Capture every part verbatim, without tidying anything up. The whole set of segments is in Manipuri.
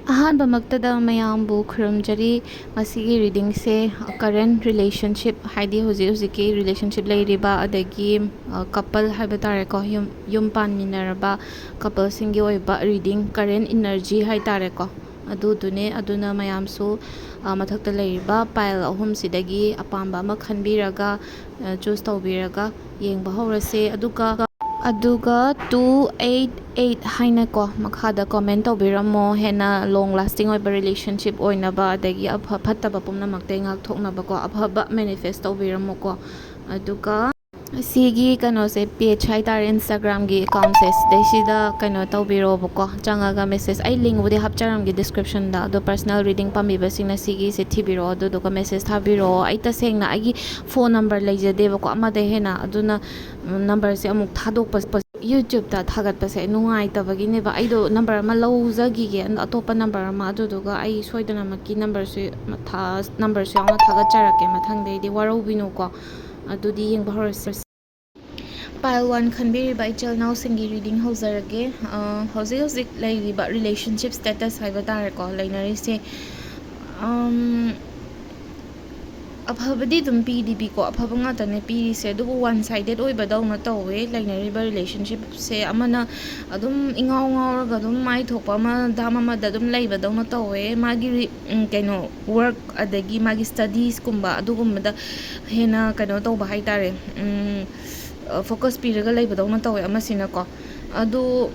ꯑꯍꯥꯟꯕꯃꯛꯇꯗ ꯃꯌꯥꯝꯕꯨ ꯈꯨꯔꯨꯝꯖꯔꯤ꯫ ꯃꯁꯤꯒꯤ ꯔꯤꯗꯤꯡꯁꯦ ꯀꯔꯦꯟ ꯔꯤꯂꯦꯁꯟꯁꯤꯞ, ꯍꯥꯏꯗꯤ ꯍꯧꯖꯤꯛ ꯍꯧꯖꯤꯛꯀꯤ ꯔꯤꯂꯦꯁꯟꯁꯤꯞ ꯂꯩꯔꯤꯕ, ꯑꯗꯒꯤ ꯀꯄꯜ ꯍꯥꯏꯕ ꯇꯥꯔꯦꯀꯣ, ꯌꯨꯝ ꯌꯨꯝ ꯄꯥꯟꯃꯤꯟꯅꯔꯕ ꯀꯄꯜꯁꯤꯡꯒꯤ ꯑꯣꯏꯕ ꯔꯤꯗꯤꯡ, ꯀꯔꯦꯟ ꯏꯅꯔꯖꯤ ꯍꯥꯏ ꯇꯥꯔꯦꯀꯣ, ꯑꯗꯨꯗꯨꯅꯦ꯫ ꯑꯗꯨꯅ ꯃꯌꯥꯝꯁꯨ ꯃꯊꯛꯇ ꯂꯩꯔꯤꯕ ꯄꯥꯏꯜ ꯑꯍꯨꯝꯁꯤꯗꯒꯤ ꯑꯄꯥꯝꯕ ꯑꯃ ꯈꯟꯕꯤꯔꯒ, ꯆꯨꯁ ꯇꯧꯕꯤꯔꯒ ꯌꯦꯡꯕ ꯍꯧꯔꯁꯦ꯫ ꯑꯗꯨꯒ ꯑꯗꯨꯒ two eight eight ꯍꯥꯏꯅꯀꯣ, ꯃꯈꯥꯗ ꯀꯣꯃꯦꯟ ꯇꯧꯕꯤꯔꯝꯃꯣ꯫ ꯍꯦꯟꯅ ꯂꯣꯡ ꯂꯥꯁꯇꯤꯡ ꯑꯣꯏꯕ ꯔꯤꯂꯦꯁꯟꯁꯤꯞ ꯑꯣꯏꯅꯕ, ꯑꯗꯒꯤ ꯑꯐ ꯐꯠꯇꯕ ꯄꯨꯝꯅꯃꯛꯇꯩ ꯉꯥꯛꯊꯣꯛꯅꯕꯀꯣ, ꯑꯐꯕ ꯃꯦꯅꯤꯐꯦꯁ ꯇꯧꯕꯤꯔꯝꯃꯣꯀꯣ꯫ ꯑꯗꯨꯒ ꯁꯤꯒꯤ ꯀꯩꯅꯣꯁꯦ, ꯄꯦꯖ ꯍꯥꯏꯇꯥꯔꯦ, ꯏꯟꯁꯇꯥꯒ꯭ꯔꯥꯝꯒꯤ ꯑꯦꯀꯥꯎꯟꯁꯦ, ꯁꯤꯗꯩꯁꯤꯗ ꯀꯩꯅꯣ ꯇꯧꯕꯤꯔꯛꯑꯣꯕꯀꯣ, ꯆꯪꯉꯒ ꯃꯦꯁꯦꯖ, ꯑꯩ ꯂꯤꯡꯕꯨꯗꯤ ꯍꯥꯞꯆꯔꯝꯒꯦ ꯗꯤꯁꯀ꯭ꯔꯤꯞꯁꯟꯗ, ꯑꯗꯣ ꯄꯔꯁꯅꯦꯜ ꯔꯤꯗꯤꯡ ꯄꯥꯝꯕꯤꯕꯁꯤꯡꯅ ꯁꯤꯒꯤꯁꯦ ꯊꯤꯕꯤꯔꯛꯑꯣ, ꯑꯗꯨꯗꯨꯒ ꯃꯦꯁꯦꯖ ꯊꯥꯕꯤꯔꯛꯑꯣ꯫ ꯑꯩ ꯇꯁꯦꯡꯅ ꯑꯩꯒꯤ ꯐꯣꯟ ꯅꯝꯕꯔ ꯂꯩꯖꯗꯦꯕꯀꯣ, ꯑꯃꯗ ꯍꯦꯟꯅ, ꯑꯗꯨꯅ ꯅꯝꯕꯔꯁꯦ ꯑꯃꯨꯛ ꯊꯥꯗꯣꯛꯄ ꯌꯨꯇ꯭ꯌꯨꯕꯇ ꯊꯥꯒꯠꯄꯁꯦ ꯅꯨꯡꯉꯥꯏꯇꯕꯒꯤꯅꯦꯕ꯫ ꯑꯩꯗꯣ ꯅꯝꯕꯔ ꯑꯃ ꯂꯧꯖꯈꯤꯒꯦ, ꯑꯗꯣ ꯑꯇꯣꯞꯄ ꯅꯝꯕꯔ ꯑꯃ, ꯑꯗꯨꯗꯨꯒ ꯑꯩ ꯁꯣꯏꯗꯅꯃꯛꯀꯤ ꯅꯝꯕꯔꯁꯨ ꯃꯊꯥ-, ꯅꯝꯕꯔꯁꯨ ꯌꯥꯎꯅ ꯊꯥꯒꯠꯆꯔꯛꯀꯦ ꯃꯊꯪꯗꯩꯗꯤ, ꯋꯥꯔꯧꯕꯤꯅꯨꯀꯣ꯫ ꯑꯗꯨꯗꯤ ꯌꯦꯡꯕ ꯍꯧꯔꯁꯤ꯫ ꯄꯥꯏꯜ ꯋꯥꯟ ꯈꯟꯕꯤꯔꯤꯕ ꯏꯆꯤꯜ ꯏꯅꯥꯎꯁꯤꯡꯒꯤ ꯔꯤꯗꯤꯡ ꯍꯧꯖꯔꯒꯦ꯫ ꯑ, ꯍꯧꯖꯤꯛ ꯍꯧꯖꯤꯛ ꯂꯩꯔꯤꯕ ꯔꯤꯂꯦꯁꯟꯁꯤꯞ ꯁ꯭ꯇꯦꯇꯁ ꯍꯥꯏꯕ ꯇꯥꯔꯦꯀꯣ, ꯂꯩꯅꯔꯤꯁꯦ, ꯑꯝ, ꯑꯐꯕꯗꯤ ꯑꯗꯨꯝ ꯄꯤꯗꯤ ꯄꯤꯀꯣ, ꯑꯐꯕ ꯉꯥꯛꯇꯅꯦ ꯄꯤꯔꯤꯁꯦ, ꯑꯗꯨꯕꯨ ꯋꯥꯟ ꯁꯥꯏꯗꯦꯠ ꯑꯣꯏꯕꯗꯧꯅ ꯇꯧꯋꯦ꯫ ꯂꯩꯅꯔꯤꯕ ꯔꯤꯂꯦꯁꯟꯁꯤꯞꯁꯦ ꯑꯃꯅ ꯑꯗꯨꯝ ꯏꯉꯥꯎ ꯉꯥꯎꯔꯒ ꯑꯗꯨꯝ ꯃꯥꯏ ꯊꯣꯛꯄ ꯑꯃ ꯗꯥꯝ ꯑꯃꯗ ꯑꯗꯨꯝ ꯂꯩꯕꯗꯧꯅ ꯇꯧꯋꯦ꯫ ꯃꯥꯒꯤ ꯔꯤ-, ꯎꯝ, ꯀꯩꯅꯣ, ꯋꯥꯔꯛ ꯑꯗꯒꯤ ꯃꯥꯒꯤ ꯁ꯭ꯇꯗꯤꯁꯀꯨꯝꯕ ꯑꯗꯨꯒꯨꯝꯕꯗ ꯍꯦꯟꯅ ꯀꯩꯅꯣ ꯇꯧꯕ ꯍꯥꯏꯇꯥꯔꯦ, ꯎꯝ, ꯐꯣꯀꯁ ꯄꯤꯔꯒ ꯂꯩꯕꯗꯧꯅ ꯇꯧꯋꯦ ꯑꯃꯁꯤꯅꯀꯣ꯫ ꯑꯗꯣ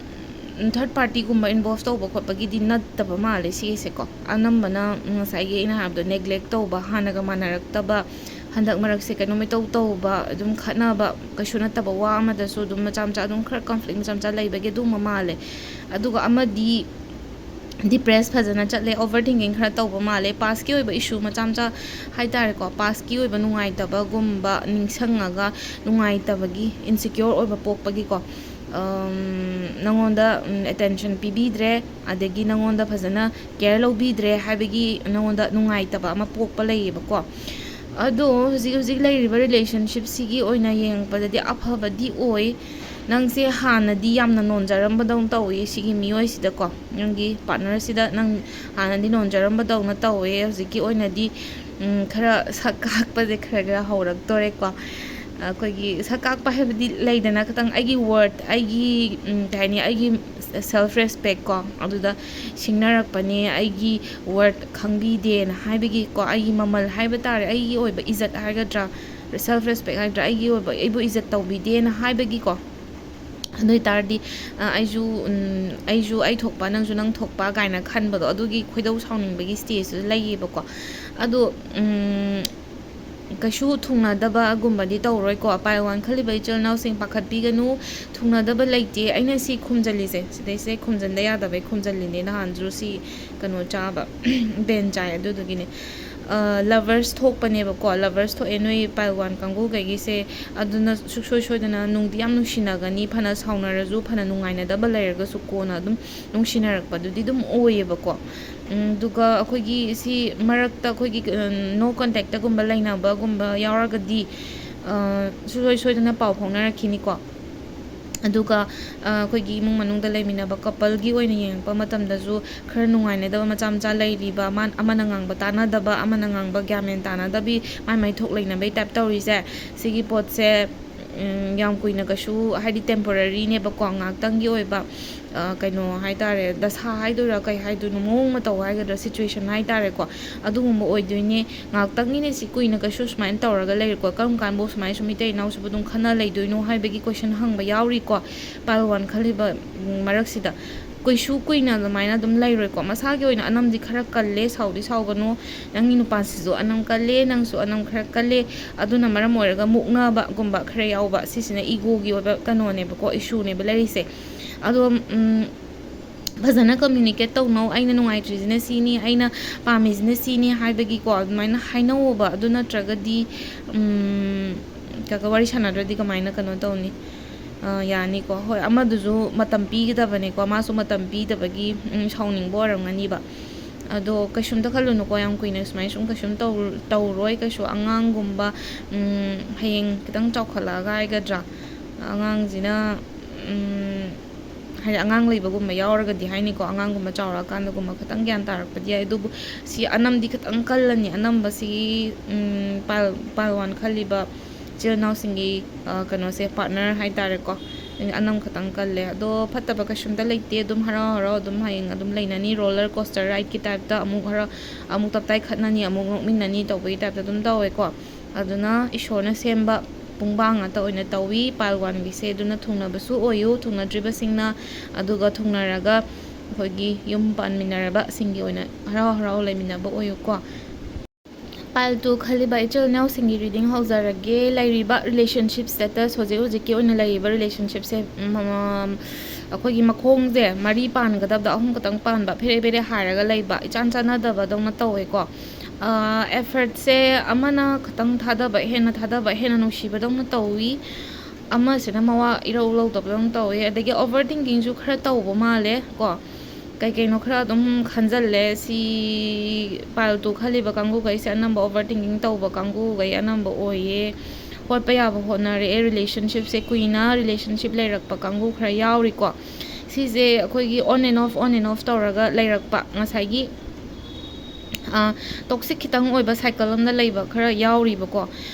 ꯊꯔꯠ ꯄꯥꯔꯇꯤꯒꯨꯝꯕ ꯏꯟꯚꯣꯜꯚ ꯇꯧꯕ ꯈꯣꯠꯄꯒꯤꯗꯤ ꯅꯠꯇꯕ ꯃꯥꯜꯂꯦ ꯁꯤꯒꯤꯁꯦꯀꯣ꯫ ꯑꯅꯝꯕꯅ ꯉꯁꯥꯏꯒꯤ ꯑꯩꯅ ꯍꯥꯏꯕꯗꯣ, ꯅꯦꯒ꯭ꯂꯦꯛ ꯇꯧꯕ, ꯍꯥꯟꯅꯒ ꯃꯥꯟꯅꯔꯛꯇꯕ, ꯍꯟꯗꯛ ꯃꯔꯛꯁꯦ ꯀꯩꯅꯣꯝ ꯏꯇꯧ ꯇꯧꯕ, ꯑꯗꯨꯝ ꯈꯠꯅꯕ, ꯀꯩꯁꯨ ꯅꯠꯇꯕ ꯋꯥ ꯑꯃꯗꯁꯨ ꯑꯗꯨꯝ ꯃꯆꯥ ꯃꯆꯥ ꯑꯗꯨꯝ ꯈꯔ ꯀꯟꯐ꯭ꯂꯤꯛ ꯃꯆꯥ ꯃꯆꯥ ꯂꯩꯕꯒꯤ ꯑꯗꯨꯒꯨꯝꯕ ꯃꯥꯜꯂꯦ꯫ ꯑꯗꯨꯒ ꯑꯃꯗꯤ ꯗꯤꯄ꯭ꯔꯦꯁ ꯐꯖꯅ ꯆꯠꯂꯦ, ꯑꯣꯚꯔ ꯊꯤꯡꯀꯤꯡ ꯈꯔ ꯇꯧꯕ ꯃꯥꯜꯂꯦ꯫ ꯄꯥꯁꯀꯤ ꯑꯣꯏꯕ ꯏꯁꯨ ꯃꯆꯥ ꯃꯆꯥ ꯍꯥꯏ ꯇꯥꯔꯦꯀꯣ, ꯄꯥꯁꯀꯤ ꯑꯣꯏꯕ ꯅꯨꯡꯉꯥꯏꯇꯕꯒꯨꯝꯕ ꯅꯤꯡꯁꯤꯡꯉꯒ ꯅꯨꯡꯉꯥꯏꯇꯕꯒꯤ, ꯏꯟꯁꯤꯀ꯭ꯌꯣꯔ ꯑꯣꯏꯕ ꯄꯣꯛꯄꯒꯤꯀꯣ, ꯑꯝ, ꯅꯉꯣꯟꯗ, ꯎꯝ, ꯑꯦꯇꯦꯟꯁꯟ ꯄꯤꯕꯤꯗ꯭ꯔꯦ, ꯑꯗꯒꯤ ꯅꯉꯣꯟꯗ ꯐꯖꯅ ꯀꯦꯌꯔ ꯂꯧꯕꯤꯗ꯭ꯔꯦ ꯍꯥꯏꯕꯒꯤ ꯅꯉꯣꯟꯗ ꯅꯨꯡꯉꯥꯏꯇꯕ ꯑꯃ ꯄꯣꯛꯄ ꯂꯩꯌꯦꯕꯀꯣ꯫ ꯑꯗꯣ ꯍꯧꯖꯤꯛ ꯍꯧꯖꯤꯛ ꯂꯩꯔꯤꯕ ꯔꯤꯂꯦꯁꯟꯁꯤꯞꯁꯤꯒꯤ ꯑꯣꯏꯅ ꯌꯦꯡꯉꯛꯄꯗꯗꯤ ꯑꯐꯕꯗꯤ ꯑꯣꯏ꯫ ꯅꯪꯁꯦ ꯍꯥꯟꯅꯗꯤ ꯌꯥꯝꯅ ꯅꯣꯟꯖꯔꯝꯕꯗꯧꯅ ꯇꯧꯏ ꯁꯤꯒꯤ ꯃꯤꯑꯣꯏꯁꯤꯗꯀꯣ꯫ ꯅꯪꯒꯤ ꯄꯥꯔꯠꯅꯔꯁꯤꯗ ꯅꯪ ꯍꯥꯟꯅꯗꯤ ꯅꯣꯟꯖꯔꯝꯕꯗꯧꯅ ꯇꯧꯋꯦ꯫ ꯍꯧꯖꯤꯛꯀꯤ ꯑꯣꯏꯅꯗꯤ, ꯎꯝ, ꯈꯔ ꯁꯛ ꯀꯥꯛꯄꯁꯦ ꯈꯔ ꯈꯔ ꯍꯧꯔꯛꯇꯣꯔꯦꯀꯣ꯫ ꯑꯩꯈꯣꯏꯒꯤ ꯁꯛ ꯀꯥꯛꯄ ꯍꯥꯏꯕꯗꯤ ꯂꯩꯗꯅ, ꯈꯤꯇꯪ ꯑꯩꯒꯤ ꯋꯥꯔꯠ, ꯑꯩꯒꯤ, ꯎꯝ, ꯀꯩ ꯍꯥꯏꯅꯤ, ꯑꯩꯒꯤ ꯁꯦꯜꯐ ꯔꯦꯁꯄꯦꯛ ꯀꯣ, ꯑꯗꯨꯗ ꯁꯤꯡꯅꯔꯛꯄꯅꯦ꯫ ꯑꯩꯒꯤ ꯋꯥꯔꯠ ꯈꯪꯕꯤꯗꯦꯅ ꯍꯥꯏꯕꯒꯤꯀꯣ, ꯑꯩꯒꯤ ꯃꯃꯜ ꯍꯥꯏꯕ ꯇꯥꯔꯦ, ꯑꯩꯒꯤ ꯑꯣꯏꯕ ꯏꯖꯠ ꯍꯥꯏꯒꯗ꯭ꯔꯥ, ꯁꯦꯜꯐ ꯔꯦꯁꯄꯦꯛ ꯍꯥꯏꯒꯗ꯭ꯔꯥ, ꯑꯩꯒꯤ ꯑꯣꯏꯕ, ꯑꯩꯕꯨ ꯏꯖꯠ ꯇꯧꯕꯤꯗꯦꯅ ꯍꯥꯏꯕꯒꯤꯀꯣ꯫ ꯑꯗꯨ ꯑꯣꯏ ꯇꯥꯔꯗꯤ, ꯑ, ꯑꯩꯁꯨ, ꯎꯝ, ꯑꯩꯁꯨ ꯑꯩ ꯊꯣꯛꯄ, ꯅꯪꯁꯨ ꯅꯪ ꯊꯣꯛꯄ ꯀꯥꯏꯅ ꯈꯟꯕꯗꯣ, ꯑꯗꯨꯒꯤ ꯈꯣꯏꯗꯧ ꯁꯥꯎꯅꯤꯡꯕꯒꯤ ꯁ꯭ꯇꯦꯖꯇꯨꯗ ꯂꯩꯌꯦꯕꯀꯣ꯫ ꯑꯗꯣ, ꯎꯝ, ꯀꯩꯁꯨ ꯊꯨꯡꯅꯗꯕꯒꯨꯝꯕꯗꯤ ꯇꯧꯔꯣꯏꯀꯣ꯫ ꯄꯥꯏꯜ ꯋꯥꯟ ꯈꯜꯂꯤꯕ ꯏꯆꯤꯜ ꯏꯅꯥꯎꯁꯤꯡ, ꯄꯥꯈꯠꯄꯤꯒꯅꯨ, ꯊꯨꯡꯅꯗꯕ ꯂꯩꯇꯦ꯫ ꯑꯩꯅ ꯁꯤ ꯈꯨꯝꯖꯜꯂꯤꯁꯦ, ꯁꯤꯗꯩꯁꯦ ꯈꯨꯝꯖꯟꯗ ꯌꯥꯗꯕꯩ ꯈꯨꯝꯖꯜꯂꯤꯅꯦ, ꯅꯍꯥꯟꯁꯨ ꯁꯤ ꯀꯩꯅꯣ ꯆꯥꯕ, ꯕꯦꯟ ꯆꯥꯏ, ꯑꯗꯨꯗꯨꯒꯤꯅꯦ꯫ ꯑ, ꯂꯚꯔꯁ ꯊꯣꯛꯄꯅꯦꯕꯀꯣ, ꯂꯚꯔꯁ ꯊꯣꯛꯑꯦ ꯅꯣꯏ ꯄꯥꯏꯜ ꯋꯥꯟ ꯀꯥꯡꯕꯨꯈꯩꯒꯤꯁꯦ꯫ ꯑꯗꯨꯅ ꯁꯨꯡꯁꯣꯏ ꯁꯣꯏꯗꯅ ꯅꯨꯡꯗꯤ ꯌꯥꯝ ꯅꯨꯡꯁꯤꯅꯒꯅꯤ, ꯐꯅ ꯁꯥꯎꯅꯔꯁꯨ, ꯐꯅ ꯅꯨꯡꯉꯥꯏꯅꯗꯕ ꯂꯩꯔꯒꯁꯨ, ꯀꯣꯟꯅ ꯑꯗꯨꯝ ꯅꯨꯡꯁꯤꯅꯔꯛꯄꯗꯨꯗꯤ ꯑꯗꯨꯝ ꯑꯣꯏꯌꯦꯕꯀꯣ꯫ ꯎꯝ, ꯑꯗꯨꯒ ꯑꯩꯈꯣꯏꯒꯤ ꯁꯤ ꯃꯔꯛꯇ ꯑꯩꯈꯣꯏꯒꯤ, ꯎꯝ, ꯅꯣ ꯀꯣꯟꯇꯦꯛꯇꯒꯨꯝꯕ ꯂꯩꯅꯕꯒꯨꯝꯕ ꯌꯥꯎꯔꯒꯗꯤ, ꯑ, ꯁꯨꯡꯁꯣꯏ ꯁꯣꯏꯗꯅ ꯄꯥꯎ ꯐꯥꯎꯅꯔꯛꯈꯤꯅꯤꯀꯣ꯫ ꯑꯗꯨꯒ, ꯑ, ꯑꯩꯈꯣꯏꯒꯤ ꯏꯃꯨꯡ ꯃꯅꯨꯡꯗ ꯂꯩꯃꯤꯟꯅꯕ ꯀꯄꯜꯒꯤ ꯑꯣꯏꯅ ꯌꯦꯡꯉꯛꯄ ꯃꯇꯝꯗꯁꯨ, ꯈꯔ ꯅꯨꯡꯉꯥꯏꯅꯗꯕ ꯃꯆꯥ ꯃꯆꯥ ꯂꯩꯔꯤꯕ, ꯃꯥ-, ꯑꯃꯅ ꯉꯥꯡꯕ ꯇꯥꯅꯗꯕ, ꯑꯃꯅ ꯉꯥꯡꯕ ꯒ꯭ꯌꯥꯟ ꯃꯦꯟ ꯇꯥꯅꯗꯕꯤ, ꯃꯥꯏ ꯃꯥꯏ ꯊꯣꯛ ꯂꯩꯅꯕꯩ ꯇꯥꯏꯞ ꯇꯧꯔꯤꯁꯦ, ꯁꯤꯒꯤ ꯄꯣꯠꯁꯦ, ꯎꯝ, ꯌꯥꯝ ꯀꯨꯏꯅ ꯀꯩꯁꯨ, ꯍꯥꯏꯗꯤ, ꯇꯦꯝꯄꯣꯔꯔꯤꯅꯦꯕꯀꯣ, ꯉꯥꯛꯇꯪꯒꯤ ꯑꯣꯏꯕ, ꯑ, ꯀꯩꯅꯣ ꯍꯥꯏꯇꯥꯔꯦ, ꯗꯁꯥ ꯍꯥꯏꯗꯣꯏꯔꯥ, ꯀꯩ ꯍꯥꯏꯗꯣꯏꯅꯣ, ꯃꯑꯣꯡ ꯃꯇꯧ ꯍꯥꯏꯒꯗ꯭ꯔꯥ, ꯁꯤꯆꯨꯋꯦꯁꯟ ꯍꯥꯏꯇꯥꯔꯦꯀꯣ, ꯑꯗꯨꯒꯨꯝꯕ ꯑꯣꯏꯗꯣꯏꯅꯦ꯫ ꯉꯥꯛꯇꯪꯒꯤꯅꯦ, ꯁꯤ ꯀꯨꯏꯅ ꯀꯩꯁꯨ ꯁꯨꯃꯥꯏꯅ ꯇꯧꯔꯒ ꯂꯩꯔꯣꯏꯀꯣ꯫ ꯀꯔꯝ ꯀꯥꯟꯐꯧ ꯁꯨꯃꯥꯏꯅ ꯁꯨꯝ ꯏꯇꯩ ꯏꯅꯥꯎꯁꯤꯕꯨ ꯑꯗꯨꯝ ꯈꯠꯅ ꯂꯩꯗꯣꯏꯅꯣ ꯍꯥꯏꯕꯒꯤ ꯀꯣꯏꯁꯟ ꯍꯪꯕ ꯌꯥꯎꯔꯤꯀꯣ, ꯄꯥꯏꯜ ꯋꯥꯟ ꯈꯜꯂꯤꯕ, ꯎꯝ, ꯃꯔꯛꯁꯤꯗ꯫ ꯀꯩꯁꯨ ꯀꯨꯏꯅ ꯑꯗꯨꯃꯥꯏꯅ ꯑꯗꯨꯝ ꯂꯩꯔꯣꯏꯀꯣ꯫ ꯃꯁꯥꯒꯤ ꯑꯣꯏꯅ ꯑꯅꯝꯗꯤ ꯈꯔ ꯀꯜꯂꯦ, ꯁꯥꯎꯗꯤ ꯁꯥꯎꯒꯅꯨ꯫ ꯅꯪꯒꯤ ꯅꯨꯄꯥꯁꯤꯁꯨ ꯑꯅꯝ ꯀꯜꯂꯦ, ꯅꯪꯁꯨ ꯑꯅꯝ ꯈꯔ ꯀꯜꯂꯦ꯫ ꯑꯗꯨꯅ ꯃꯔꯝ ꯑꯣꯏꯔꯒ ꯃꯨꯛꯅꯕꯒꯨꯝꯕ ꯈꯔ ꯌꯥꯎꯕ, ꯁꯤꯁꯤꯅ ꯏꯒꯣꯒꯤ ꯑꯣꯏꯕ ꯀꯩꯅꯣꯅꯦꯕꯀꯣ, ꯏꯁꯨꯅꯦꯕ ꯂꯩꯔꯤꯁꯦ꯫ ꯑꯗꯣ, ꯎꯝ, ꯐꯖꯅ ꯀꯝꯃ꯭ꯌꯨꯅꯤꯀꯦꯠ ꯇꯧꯅꯧ꯫ "ꯑꯩꯅ ꯅꯨꯡꯉꯥꯏꯇ꯭ꯔꯤꯁꯤꯅ ꯁꯤꯅꯤ, ꯑꯩꯅ ꯄꯥꯝꯃꯤꯁꯤꯅ ꯁꯤꯅꯤ" ꯍꯥꯏꯕꯒꯤꯀꯣ, ꯑꯗꯨꯃꯥꯏꯅ ꯍꯥꯏꯅꯧꯑꯣꯕ꯫ ꯑꯗꯨ ꯅꯠꯇ꯭ꯔꯒꯗꯤ, ꯎꯝ, ꯀ-, ꯀ-, ꯋꯥꯔꯤ ꯁꯥꯟꯅꯗ꯭ꯔꯗꯤ ꯀꯃꯥꯏꯅ ꯀꯩꯅꯣ ꯇꯧꯅꯤ? ꯑ, ꯌꯥꯅꯤꯀꯣ꯫ ꯍꯣꯏ, ꯑꯃꯗꯨꯁꯨ ꯃꯇꯝ ꯄꯤꯒꯗꯕꯅꯦꯀꯣ, ꯃꯥꯁꯨ ꯃꯇꯝ ꯄꯤꯗꯕꯒꯤ, ꯎꯝ, ꯁꯥꯎꯅꯤꯡꯕ ꯑꯣꯏꯔꯝꯒꯅꯤꯕ꯫ ꯑꯗꯣ ꯀꯩꯁꯨꯝꯇ ꯈꯜꯂꯨꯅꯨꯀꯣ, ꯌꯥꯝ ꯀꯨꯏꯅ ꯁꯨꯃꯥꯏꯅ ꯁꯨꯝ ꯀꯩꯁꯨꯝ ꯇꯧ-, ꯇꯧꯔꯣꯏ ꯀꯩꯁꯨ꯫ ꯑꯉꯥꯡꯒꯨꯝꯕ, ꯎꯝ, ꯍꯌꯦꯡ ꯈꯤꯇꯪ ꯆꯥꯎꯈꯠꯂꯛꯑꯒ ꯍꯥꯏꯒꯗ꯭ꯔꯥ, ꯑꯉꯥꯡꯁꯤꯅ ꯎꯝ, ꯍꯥꯏꯗꯤ ꯑꯉꯥꯡ ꯂꯩꯕꯒꯨꯝꯕ ꯌꯥꯎꯔꯒꯗꯤ ꯍꯥꯏꯅꯤꯀꯣ, ꯑꯉꯥꯡꯒꯨꯝꯕ ꯆꯥꯎꯔꯛꯑꯀꯥꯟꯗꯒꯨꯝꯕ ꯈꯤꯇꯪ ꯒ꯭ꯌꯥꯟ ꯇꯥꯔꯛꯄꯗꯤ ꯌꯥꯏ꯫ ꯑꯗꯨꯕꯨ ꯁꯤ ꯑꯅꯝꯗꯤ ꯈꯤꯇꯪ ꯀꯜꯂꯅꯤ꯫ ꯑꯅꯝꯕꯁꯤꯒꯤ ꯎꯝ, ꯄꯥꯏꯜ ꯄꯥꯏꯜ ꯋꯥꯟ ꯈꯜꯂꯤꯕ ꯏꯆꯤꯜ ꯏꯅꯥꯎꯁꯤꯡꯒꯤ ꯑ, ꯀꯩꯅꯣꯁꯦ, ꯄꯥꯔꯠꯅꯔ ꯍꯥꯏꯇꯥꯔꯦꯀꯣ, ꯑꯅꯝ ꯈꯤꯇꯪ ꯀꯜꯂꯦ꯫ ꯑꯗꯣ ꯐꯠꯇꯕ ꯀꯩꯁꯨꯝꯇ ꯂꯩꯇꯦ꯫ ꯑꯗꯨꯝ ꯍꯔꯥꯎ ꯍꯔꯥꯎ ꯑꯗꯨꯝ ꯍꯌꯦꯡ ꯑꯗꯨꯝ ꯂꯩꯅꯅꯤ꯫ ꯔꯣꯂꯔ ꯀꯣꯁꯇꯔ ꯔꯥꯏꯗꯀꯤ ꯇꯥꯏꯞꯇ ꯑꯃꯨꯛ ꯍꯔꯥꯎ, ꯑꯃꯨꯛ ꯇꯞꯇꯥꯏ ꯈꯠꯅꯅꯤ, ꯑꯃꯨꯛ ꯅꯣꯛꯃꯤꯟꯅꯅꯤ ꯇꯧꯕꯒꯤ ꯇꯥꯏꯞꯇ ꯑꯗꯨꯝ ꯇꯧꯋꯦꯀꯣ꯫ ꯑꯗꯨꯅ ꯏꯁꯣꯔꯅ ꯁꯦꯝꯕ ꯄꯨꯡꯕꯥꯡ ꯉꯥꯛꯇ ꯑꯣꯏꯅ ꯇꯧꯏ꯫ ꯄꯥꯏꯜ ꯋꯥꯟꯒꯤꯁꯦ꯫ ꯑꯗꯨꯅ ꯊꯨꯡꯅꯕꯁꯨ ꯑꯣꯏꯌꯨ, ꯊꯨꯡꯅꯗ꯭ꯔꯤꯕꯁꯤꯡꯅ꯫ ꯑꯗꯨꯒ ꯊꯨꯡꯅꯔꯒ ꯑꯩꯈꯣꯏꯒꯤ ꯌꯨꯝ ꯄꯥꯟꯃꯤꯟꯅꯔꯕꯁꯤꯡꯒꯤ ꯑꯣꯏꯅ ꯍꯔꯥꯎ ꯍꯔꯥꯎ ꯂꯩꯃꯤꯟꯅꯕ ꯑꯣꯏꯌꯨꯀꯣ꯫ ꯄꯥꯏꯜ ꯇꯨ ꯈꯜꯂꯤꯕ ꯏꯆꯤꯜ ꯏꯅꯥꯎꯁꯤꯡꯒꯤ ꯔꯤꯗꯤꯡ ꯍꯧꯖꯔꯒꯦ꯫ ꯂꯩꯔꯤꯕ ꯔꯤꯂꯦꯁꯟꯁꯤꯞ ꯁ꯭ꯇꯦꯇꯁ, ꯍꯧꯖꯤꯛ ꯍꯧꯖꯤꯛꯀꯤ ꯑꯣꯏꯅ ꯂꯩꯔꯤꯕ ꯔꯤꯂꯦꯁꯟꯁꯤꯞꯁꯦ, ꯎꯝ, ꯑꯩꯈꯣꯏꯒꯤ ꯃꯈꯣꯡꯁꯦ ꯃꯔꯤ ꯄꯥꯟꯒꯗꯕꯗ ꯑꯍꯨꯝ ꯈꯛꯇꯪ ꯄꯥꯟꯕ, ꯐꯦꯔꯦ ꯐꯦꯔꯦ ꯍꯥꯏꯔꯒ ꯂꯩꯕ, ꯏꯆꯥꯟ ꯆꯥꯟꯅꯗꯕꯗꯧꯅ ꯇꯧꯋꯦꯀꯣ꯫ ꯑꯦꯐꯔꯠꯁꯦ ꯑꯃꯅ ꯈꯛꯇꯪ ꯊꯥꯗꯕ, ꯍꯦꯟꯅ ꯊꯥꯗꯕ, ꯍꯦꯟꯅ ꯅꯨꯡꯁꯤꯕꯗꯧꯅ ꯇꯧꯋꯤ꯫ ꯑꯃꯁꯤꯅ ꯃꯋꯥ ꯏꯔꯧ ꯂꯧꯗꯕꯗꯧꯅ ꯇꯧꯋꯤ꯫ ꯑꯗꯒꯤ ꯑꯣꯚꯔ ꯊꯤꯡꯀꯤꯡꯁꯨ ꯈꯔ ꯇꯧꯕ ꯃꯥꯜꯂꯦ ꯀꯣ꯫ ꯀꯩ ꯀꯩꯅꯣ ꯈꯔ ꯑꯗꯨꯝ ꯈꯟꯖꯜꯂꯦ꯫ ꯁꯤ ꯄꯥꯏꯜ ꯇꯨ ꯈꯜꯂꯤꯕ ꯀꯥꯡꯕꯨꯈꯩꯁꯦ ꯑꯅꯝꯕ ꯑꯣꯚꯔ ꯊꯤꯡꯀꯤꯡ ꯇꯧꯕ ꯀꯥꯡꯕꯨꯈꯩ ꯑꯅꯝꯕ ꯑꯣꯏꯌꯦ꯫ ꯍꯣꯠꯄ ꯌꯥꯕ ꯍꯣꯠꯅꯔꯛꯑꯦ꯫ ꯔꯤꯂꯦꯁꯟꯁꯤꯞꯁꯦ ꯀꯨꯏꯅ ꯔꯤꯂꯦꯁꯟꯁꯤꯞ ꯂꯩꯔꯛꯄ ꯀꯥꯡꯕꯨ ꯈꯔ ꯌꯥꯎꯔꯤꯀꯣ꯫ ꯁꯤꯁꯦ ꯑꯩꯈꯣꯏꯒꯤ on and off, on and off ꯇꯧꯔꯒ ꯂꯩꯔꯛꯄ, ꯉꯁꯥꯏꯒꯤ ꯇꯣꯛꯁꯤꯛ ꯈꯤꯇꯪ ꯑꯣꯏꯕ ꯁꯥꯏꯀꯜ ꯑꯃꯗ ꯂꯩꯕ ꯈꯔ ꯌꯥꯎꯔꯤꯕꯀꯣ꯫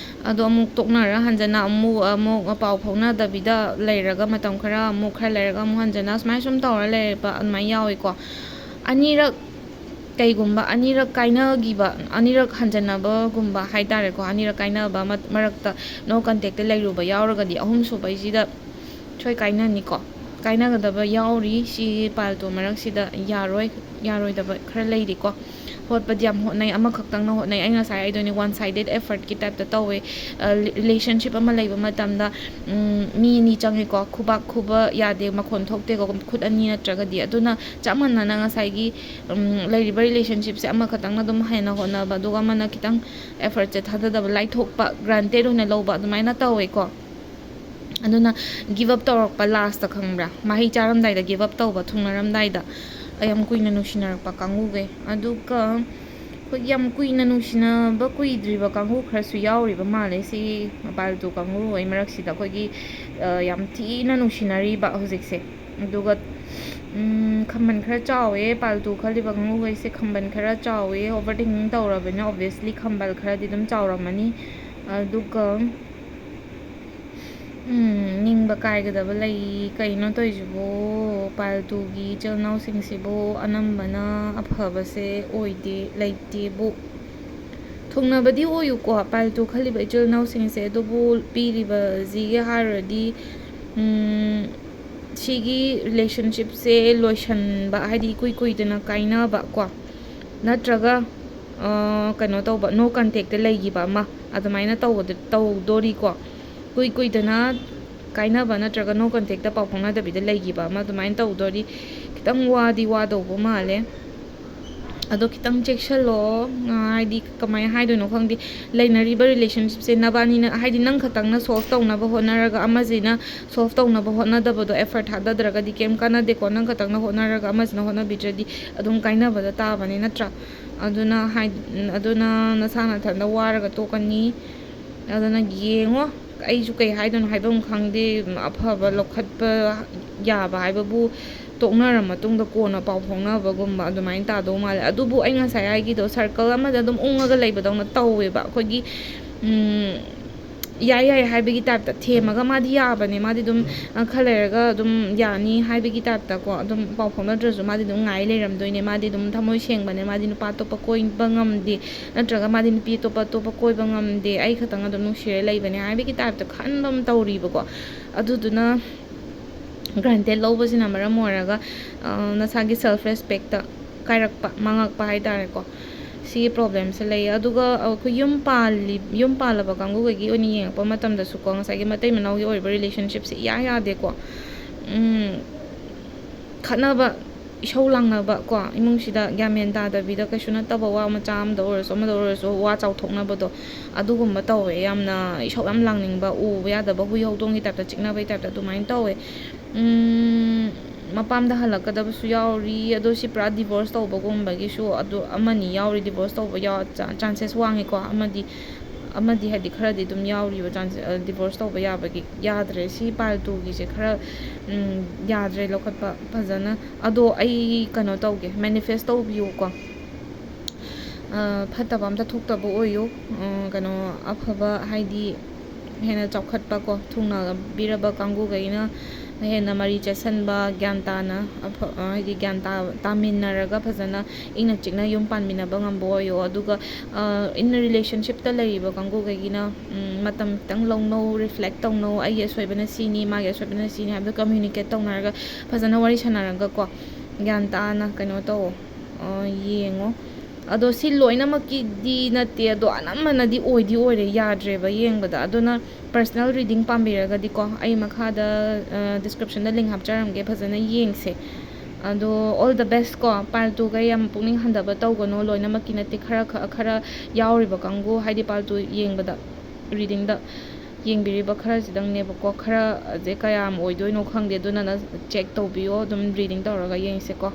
ꯑꯗꯣ ꯑꯃꯨꯛ ꯇꯣꯛꯅꯔ ꯍꯟꯖꯟꯅ ꯑꯃꯨꯛ, ꯑꯃꯨꯛ ꯄꯥꯎ ꯐꯥꯎꯅꯗꯕꯤꯗ ꯂꯩꯔꯒ ꯃꯇꯝ ꯈꯔ ꯑꯃꯨꯛ, ꯈꯔ ꯂꯩꯔꯒ ꯑꯃꯨꯛ ꯍꯟꯖꯟꯅ ꯁꯨꯃꯥꯏꯅ ꯁꯨꯝ ꯇꯧꯔ ꯂꯩꯔꯛꯄ ꯑꯗꯨꯃꯥꯏꯅ ꯌꯥꯎꯋꯤꯀꯣ꯫ ꯑꯅꯤꯔꯛ, ꯀꯩꯒꯨꯝꯕ ꯑꯅꯤꯔꯛ ꯀꯥꯏꯅꯈꯤꯕ, ꯑꯅꯤꯔꯛ ꯍꯟꯖꯟꯅꯕꯒꯨꯝꯕ ꯍꯥꯏ ꯇꯥꯔꯦꯀꯣ, ꯑꯅꯤꯔꯛ ꯀꯥꯏꯅꯕ ꯃ-, ꯃꯔꯛꯇ no contact ꯂꯩꯔꯨꯕ ꯌꯥꯎꯔꯒꯗꯤ ꯑꯍꯨꯝꯁꯨꯕꯩꯁꯤꯗ ꯁꯣꯏ ꯀꯥꯏꯅꯅꯤꯀꯣ꯫ ꯀꯥꯏꯅꯒꯗꯕ ꯌꯥꯎꯔꯤ꯫ ꯁꯤ ꯄꯥꯏꯜ ꯇꯨ ꯃꯔꯛꯁꯤꯗ ꯌꯥꯔꯣꯏ, ꯌꯥꯔꯣꯏꯗꯕ ꯈꯔ ꯂꯩꯔꯤꯀꯣ꯫ ꯍꯣꯠꯄꯗꯤ ꯌꯥꯝ ꯍꯣꯠꯅꯩ, ꯑꯃꯈꯛꯇꯪꯅ ꯍꯣꯠꯅꯩ꯫ ꯑꯩ ꯉꯁꯥꯏ ꯍꯥꯏꯗꯣꯏꯅꯤ, one sided effortꯀꯤ typeꯇ ꯇꯧꯋꯦ꯫ ꯑ, ꯔꯤ-, relationship ꯑꯃ ꯂꯩꯕ ꯃꯇꯝꯗ, ꯎꯝ, ꯃꯤ ꯑꯅꯤ ꯆꯪꯉꯦꯀꯣ, ꯈꯨꯕꯥꯛ ꯈꯨꯕ ꯌꯥꯗꯦ, ꯃꯈꯣꯟ ꯊꯣꯛꯇꯦꯀꯣ, ꯈꯨꯠ ꯑꯅꯤ ꯅꯠꯇ꯭ꯔꯒꯗꯤ꯫ ꯑꯗꯨꯅ ꯆꯞ ꯃꯥꯟꯅꯅ ꯉꯁꯥꯏꯒꯤ, ꯎꯝ, ꯂꯩꯔꯤꯕ relationshipꯁꯦ ꯑꯃꯈꯛꯇꯪꯅ ꯑꯗꯨꯝ ꯍꯦꯟꯅ ꯍꯣꯠꯅꯕ, ꯑꯗꯨꯒ ꯑꯃꯅ ꯈꯤꯇꯪ effortꯁꯦ ꯊꯥꯗꯗꯕ, ꯂꯥꯏꯊꯣꯛꯄ, granted ꯑꯣꯏꯅ ꯂꯧꯕ, ꯑꯗꯨꯃꯥꯏꯅ ꯇꯧꯋꯦꯀꯣ꯫ ꯑꯗꯨꯅ give up ꯇꯧꯔꯛꯄ lastꯇ, ꯈꯪꯕ꯭ꯔꯥ? ꯃꯍꯩ ꯆꯥꯔꯝꯗꯥꯏꯗ give up ꯇꯧꯕ, ꯊꯨꯡꯅꯔꯝꯗꯥꯏꯗ꯫ ꯌꯥꯝ ꯀꯨꯏꯅ ꯅꯨꯡꯁꯤꯅꯔꯛꯄ ꯀꯥꯡꯕꯨꯈꯩ꯫ ꯑꯗꯨꯒ ꯑꯩꯈꯣꯏꯒꯤ ꯌꯥꯝ ꯀꯨꯏꯅ ꯅꯨꯡꯁꯤꯅꯕ ꯀꯨꯏꯗ꯭ꯔꯤꯕ ꯀꯥꯡꯕꯨ ꯈꯔꯁꯨ ꯌꯥꯎꯔꯤꯕ ꯃꯥꯜꯂꯦ ꯁꯤ ꯄꯥꯜꯇꯨ ꯀꯥꯡꯕꯨ ꯍꯣꯏ ꯃꯔꯛꯁꯤꯗ꯫ ꯑꯩꯈꯣꯏꯒꯤ, ꯑ, ꯌꯥꯝ ꯊꯤꯅ ꯅꯨꯡꯁꯤꯅꯔꯤꯕ ꯍꯧꯖꯤꯛꯁꯦ꯫ ꯑꯗꯨꯒ, ꯎꯝ, ꯈꯝꯕꯜ ꯈꯔ ꯆꯥꯎꯋꯦ ꯄꯥꯜꯇꯨ ꯈꯜꯂꯤꯕ ꯀꯥꯡꯕꯨ ꯍꯣꯏꯁꯦ, ꯈꯝꯕꯜ ꯈꯔ ꯆꯥꯎꯋꯦ꯫ Overthinking ꯇꯧꯔꯕꯅꯤꯅ obviously ꯈꯝꯕꯜ ꯈꯔꯗꯤ ꯑꯗꯨꯝ ꯆꯥꯎꯔꯝꯃꯅꯤ꯫ ꯑꯗꯨꯒ, ꯎꯝ, ꯅꯤꯡꯕ ꯀꯥꯏꯒꯗꯕ ꯂꯩ꯫ ꯀꯩꯅꯣ ꯇꯧꯔꯤꯁꯤꯕꯣ? ꯄꯥꯜꯇꯨꯒꯤ ꯏꯆꯤꯜ ꯏꯅꯥꯎꯁꯤꯡꯁꯤꯕꯨ ꯑꯅꯝꯕꯅ ꯑꯐꯕꯁꯦ ꯑꯣꯏꯗꯦ, ꯂꯩꯇꯦꯕꯨ꯫ ꯊꯨꯡꯅꯕꯗꯤ ꯑꯣꯏꯌꯨꯀꯣ, ꯄꯥꯜꯇꯨ ꯈꯜꯂꯤꯕ ꯏꯆꯤꯜ ꯏꯅꯥꯎꯁꯤꯡꯁꯦ, ꯑꯗꯨꯕꯨ ꯄꯤꯔꯤꯕꯁꯤꯒꯤ ꯍꯥꯏꯔꯨꯔꯗꯤ, ꯎꯝ, ꯁꯤꯒꯤ relationshipꯁꯦ ꯂꯣꯏꯁꯟꯕ, ꯍꯥꯏꯗꯤ ꯏꯀꯨꯏ ꯀꯨꯏꯗꯅ ꯀꯥꯏꯅꯕ ꯀꯣ, ꯅꯠꯇ꯭ꯔꯒ, ꯑ, ꯀꯩꯅꯣ ꯇꯧꯕ, no contactꯇ ꯂꯩꯈꯤꯕ ꯑꯃ, ꯑꯗꯨꯃꯥꯏꯅ ꯇꯧꯕꯗ, ꯇꯧꯗꯣꯔꯤꯀꯣ꯫ ꯀꯨꯏ ꯀꯨꯏꯗꯅ ꯀꯥꯏꯅꯕ ꯅꯠꯇ꯭ꯔꯒ no contactꯇ ꯄꯥꯎ ꯐꯥꯎꯅꯗꯕꯤꯗ ꯂꯩꯈꯤꯕ ꯑꯃ ꯑꯗꯨꯃꯥꯏꯅ ꯇꯧꯗꯣꯔꯤ꯫ ꯈꯤꯇꯪ ꯋꯥꯗꯤ ꯋꯥꯗꯧꯕ ꯃꯥꯜꯂꯦ꯫ ꯑꯗꯣ ꯈꯤꯇꯪ ꯆꯦꯛꯁꯜꯂꯣ꯫ ꯑ, ꯍꯥꯏꯗꯤ ꯀꯃꯥꯏꯅ ꯍꯥꯏꯗꯣꯏꯅꯣ ꯈꯪꯗꯦ꯫ ꯂꯩꯅꯔꯤꯕ relationshipꯁꯦ ꯅꯕꯥꯅꯤꯅ, ꯍꯥꯏꯗꯤ ꯅꯪ ꯈꯛꯇꯪꯅ solve ꯇꯧꯅꯕ ꯍꯣꯠꯅꯔꯒ ꯑꯃꯁꯤꯅ solve ꯇꯧꯅꯕ ꯍꯣꯠꯅꯗꯕꯗꯣ, effort ꯊꯥꯗꯗ꯭ꯔꯒꯗꯤ ꯀꯩꯝ ꯀꯥꯟꯅꯗꯦꯀꯣ꯫ ꯅꯪ ꯈꯛꯇꯪꯅ ꯍꯣꯠꯅꯔꯒ ꯑꯃꯁꯤꯅ ꯍꯣꯠꯅꯕꯤꯗ꯭ꯔꯗꯤ ꯑꯗꯨꯝ ꯀꯥꯏꯅꯕꯗ ꯇꯥꯕꯅꯤ, ꯅꯠꯇ꯭ꯔꯥ? ꯑꯗꯨꯅ ꯍꯥꯏ-, ꯑꯗꯨꯅ ꯅꯁꯥ ꯅꯊꯟꯗ ꯋꯥꯔꯒ ꯇꯣꯛꯀꯅꯤ꯫ ꯑꯗꯨꯅ ꯌꯦꯡꯉꯣ, ꯑꯩꯁꯨ ꯀꯩ ꯍꯥꯏꯗꯣꯏꯅꯣ, ꯍꯥꯏꯐꯝ ꯈꯪꯗꯦ꯫ ꯑꯐꯕ ꯂꯧꯈꯠꯄ ꯌꯥꯕ ꯍꯥꯏꯕꯕꯨ ꯇꯣꯛꯅꯔ ꯃꯇꯨꯡꯗ ꯀꯣꯟꯅ ꯄꯥꯎ ꯐꯥꯎꯅꯕꯒꯨꯝꯕ ꯑꯗꯨꯃꯥꯏꯅ ꯇꯥꯗꯧ ꯃꯥꯜꯂꯦ꯫ ꯑꯗꯨꯕꯨ ꯑꯩ ꯉꯁꯥꯏ ꯍꯥꯏꯒꯤꯗꯣ, circle ꯑꯃꯗ ꯑꯗꯨꯝ ꯎꯪꯉꯒ ꯂꯩꯕꯗꯧꯅ ꯇꯧꯋꯦꯕ꯫ ꯑꯩꯈꯣꯏꯒꯤ, ꯎꯝ, ꯌꯥꯏ ꯌꯥꯏ ꯍꯥꯏꯕꯒꯤ typeꯇ ꯊꯦꯝꯃꯒ, ꯃꯥꯗꯤ ꯌꯥꯕꯅꯦ, ꯃꯥꯗꯤ ꯑꯗꯨꯝ, ꯑ, ꯈꯔ ꯂꯩꯔꯒ ꯑꯗꯨꯝ ꯌꯥꯅꯤ ꯍꯥꯏꯕꯒꯤ typeꯇꯀꯣ, ꯑꯗꯨꯝ ꯄꯥꯎ ꯐꯥꯎꯅꯗ꯭ꯔꯁꯨ ꯃꯥꯗꯤ ꯑꯗꯨꯝ ꯉꯥꯏ ꯂꯩꯔꯝꯗꯣꯏꯅꯦ꯫ ꯃꯥꯗꯤ ꯑꯗꯨꯝ ꯊꯃꯣꯏ ꯁꯦꯡꯕꯅꯦ, ꯃꯥꯗꯤ ꯅꯨꯄꯥ ꯑꯇꯣꯞꯄ ꯀꯣꯏꯕ ꯉꯝꯗꯦ, ꯅꯠꯇ꯭ꯔꯒ ꯃꯥꯗꯤ ꯅꯨꯄꯤ ꯑꯇꯣꯞꯄ, ꯑꯇꯣꯞꯄ ꯀꯣꯏꯕ ꯉꯝꯗꯦ, ꯑꯩ ꯈꯛꯇꯪ ꯑꯗꯨꯝ ꯅꯨꯡꯁꯤꯔ ꯂꯩꯕꯅꯦ ꯍꯥꯏꯕꯒꯤ typeꯇ ꯈꯟꯕ ꯑꯃ ꯇꯧꯔꯤꯕꯀꯣ꯫ ꯑꯗꯨꯗꯨꯅ granted ꯂꯧꯕꯁꯤꯅ ꯃꯔꯝ ꯑꯣꯏꯔꯒ, ꯑ, ꯅꯁꯥꯒꯤ self respectꯇ ꯀꯥꯏꯔꯛꯄ, ꯃꯥꯡꯉꯛꯄ ꯍꯥꯏꯇꯥꯔꯦꯀꯣ꯫ ꯁꯤꯒꯤ problemꯁꯦ ꯂꯩ꯫ ꯑꯗꯨꯒ ꯑꯩꯈꯣꯏ ꯌꯨꯝ ꯄꯥꯜꯂꯤ-, ꯌꯨꯝ ꯄꯥꯜꯂꯕ ꯀꯥꯡꯕꯨꯈꯩꯒꯤ ꯑꯣꯏꯅ ꯌꯦꯡꯉꯛꯄ ꯃꯇꯝꯗꯁꯨꯀꯣ, ꯉꯁꯥꯏꯒꯤ ꯃꯇꯩ ꯃꯅꯥꯎꯒꯤ ꯑꯣꯏꯕ relationshipꯁꯦ ꯏꯌꯥ ꯌꯥꯗꯦꯀꯣ꯫ ꯎꯝ, ꯈꯠꯅꯕ, ꯏꯁꯧ ꯂꯥꯡꯅꯕ ꯀꯣ, ꯏꯃꯨꯡꯁꯤꯗ ꯒ꯭ꯌꯥꯟ ꯃꯦꯟ ꯇꯥꯗꯕꯤꯗ ꯀꯩꯁꯨ ꯅꯠꯇꯕ ꯋꯥ ꯃꯆꯥ ꯑꯃꯗ ꯑꯣꯏꯔꯁꯨ, ꯑꯃꯗ ꯑꯣꯏꯔꯁꯨ ꯋꯥ ꯆꯥꯎꯊꯣꯛꯅꯕꯗꯣ, ꯑꯗꯨꯒꯨꯝꯕ ꯇꯧꯋꯦ꯫ ꯌꯥꯝꯅ ꯏꯁꯧ ꯌꯥꯝ ꯂꯥꯡꯅꯤꯡꯕ, ꯎꯕ ꯌꯥꯗꯕ ꯍꯨꯏ ꯍꯧꯗꯣꯡꯒꯤ typeꯇ ꯆꯤꯛꯅꯕꯒꯤ typeꯇ ꯑꯗꯨꯃꯥꯏꯅ ꯇꯧꯋꯦ꯫ ꯎꯝ, ꯃꯄꯥꯝꯗ ꯍꯜꯂꯛꯀꯗꯕꯁꯨ ꯌꯥꯎꯔꯤ꯫ ꯑꯗꯣ ꯁꯤ ꯄꯨꯔꯥ divorce ꯇꯧꯕꯒꯨꯝꯕꯒꯤꯁꯨ ꯑꯗꯨ ꯑꯃꯅꯤ ꯌꯥꯎꯔꯤ, divorce ꯇꯧꯕ ꯌꯥꯎ-, ꯆꯥ-, chances ꯋꯥꯡꯉꯤꯀꯣ꯫ ꯑꯃꯗꯤ, ꯑꯃꯗꯤ ꯍꯥꯏꯗꯤ ꯈꯔꯗꯤ ꯑꯗꯨꯝ ꯌꯥꯎꯔꯤꯕ, ꯆꯥꯟꯁ-, ꯑ, divorce ꯇꯧꯕ ꯌꯥꯕꯒꯤ꯫ ꯌꯥꯗ꯭ꯔꯦ, ꯁꯤ pile twoꯒꯤꯁꯦ ꯈꯔ, ꯎꯝ, ꯌꯥꯗ꯭ꯔꯦ ꯂꯧꯈꯠꯄ ꯐꯖꯅ꯫ ꯑꯗꯣ ꯑꯩ ꯀꯩꯅꯣ ꯇꯧꯒꯦ, manifest ꯇꯧꯕꯤꯌꯨꯀꯣ꯫ ꯑ, ꯐꯠꯇꯕ ꯑꯝꯇ ꯊꯣꯛꯇꯕ ꯑꯣꯏꯌꯨ꯫ ꯑ, ꯀꯩꯅꯣ, ꯑꯐꯕ ꯍꯥꯏꯗꯤ ꯍꯦꯟꯅ ꯆꯥꯎꯈꯠꯄ ꯀꯣ, ꯊꯨꯡꯅꯕꯤꯔꯕ ꯀꯥꯡꯕꯨꯈꯩꯅ ꯍꯦꯟꯅ ꯃꯔꯤ ꯆꯦꯠꯁꯟꯕ, ꯒ꯭ꯌꯥꯟ ꯇꯥꯅ, ꯑꯐ-, ꯑ, ꯍꯥꯏꯗꯤ ꯒ꯭ꯌꯥꯟ ꯇꯥ-, ꯇꯥꯃꯤꯟꯅꯔꯒ ꯐꯖꯅ ꯏꯪꯅ ꯆꯤꯛꯅ ꯌꯨꯝ ꯄꯥꯟꯃꯤꯟꯅꯕ ꯉꯝꯕ ꯑꯣꯏꯌꯣ꯫ ꯑꯗꯨꯒ, ꯑ, in relationshipꯇ ꯂꯩꯔꯤꯕ ꯀꯥꯡꯕꯨꯈꯩꯒꯤꯅ, ꯎꯝ, ꯃꯇꯝ ꯈꯤꯇꯪ ꯂꯧꯅꯧ, reflect ꯇꯧꯅꯧ, ꯑꯩꯒꯤ ꯑꯁꯣꯏꯕꯅ ꯁꯤꯅꯤ, ꯃꯥꯒꯤ ꯑꯁꯣꯏꯕꯅ ꯁꯤꯅꯤ ꯍꯥꯏꯕꯗꯣ communicate ꯇꯧꯅꯔꯒ, ꯐꯖꯅ ꯋꯥꯔꯤ ꯁꯥꯟꯅꯔꯒ ꯀꯣ, ꯒ꯭ꯌꯥꯟ ꯇꯥꯅ ꯀꯩꯅꯣ ꯇꯧꯋꯣ, ꯑ, ꯌꯦꯡꯉꯣ꯫ ꯑꯗꯣ ꯁꯤ ꯂꯣꯏꯅꯃꯛꯀꯤꯗꯤ ꯅꯠꯇꯦ, ꯑꯗꯣ ꯑꯅꯝꯕꯅꯗꯤ ꯑꯣꯏꯗꯤ ꯑꯣꯏꯔꯦ, ꯌꯥꯗ꯭ꯔꯦꯕ ꯌꯦꯡꯕꯗ꯫ ꯑꯗꯨꯅ personal reading ꯄꯥꯝꯕꯤꯔꯒꯗꯤꯀꯣ, ꯑꯩ ꯃꯈꯥꯗ, ꯑ, descriptionꯗ link ꯍꯥꯞꯆꯔꯝꯒꯦ, ꯐꯖꯅ ꯌꯦꯡꯁꯦ꯫ ꯑꯗꯣ all the best ꯀꯣ, pile twoꯒ ꯌꯥꯝ ꯄꯨꯛꯅꯤꯡ ꯍꯟꯊꯕ ꯇꯧꯒꯅꯨ, ꯂꯣꯏꯅꯃꯛꯀꯤ ꯅꯠꯇꯦ, ꯈꯔ ꯈ-, ꯈꯔ ꯌꯥꯎꯔꯤꯕ ꯀꯥꯡꯕꯨ, ꯍꯥꯏꯗꯤ pile two ꯌꯦꯡꯕꯗ, readingꯗ ꯌꯦꯡꯕꯤꯔꯤꯕ ꯈꯔꯁꯤꯗꯪꯅꯦꯕꯀꯣ, ꯈꯔꯁꯦ ꯀꯌꯥꯝ ꯑꯣꯏꯗꯣꯏꯅꯣ ꯈꯪꯗꯦ, ꯑꯗꯨꯅ ꯅ-, check ꯇꯧꯕꯤꯌꯣ, ꯑꯗꯨꯝ reading ꯇꯧꯔꯒ ꯌꯦꯡꯁꯦꯀꯣ꯫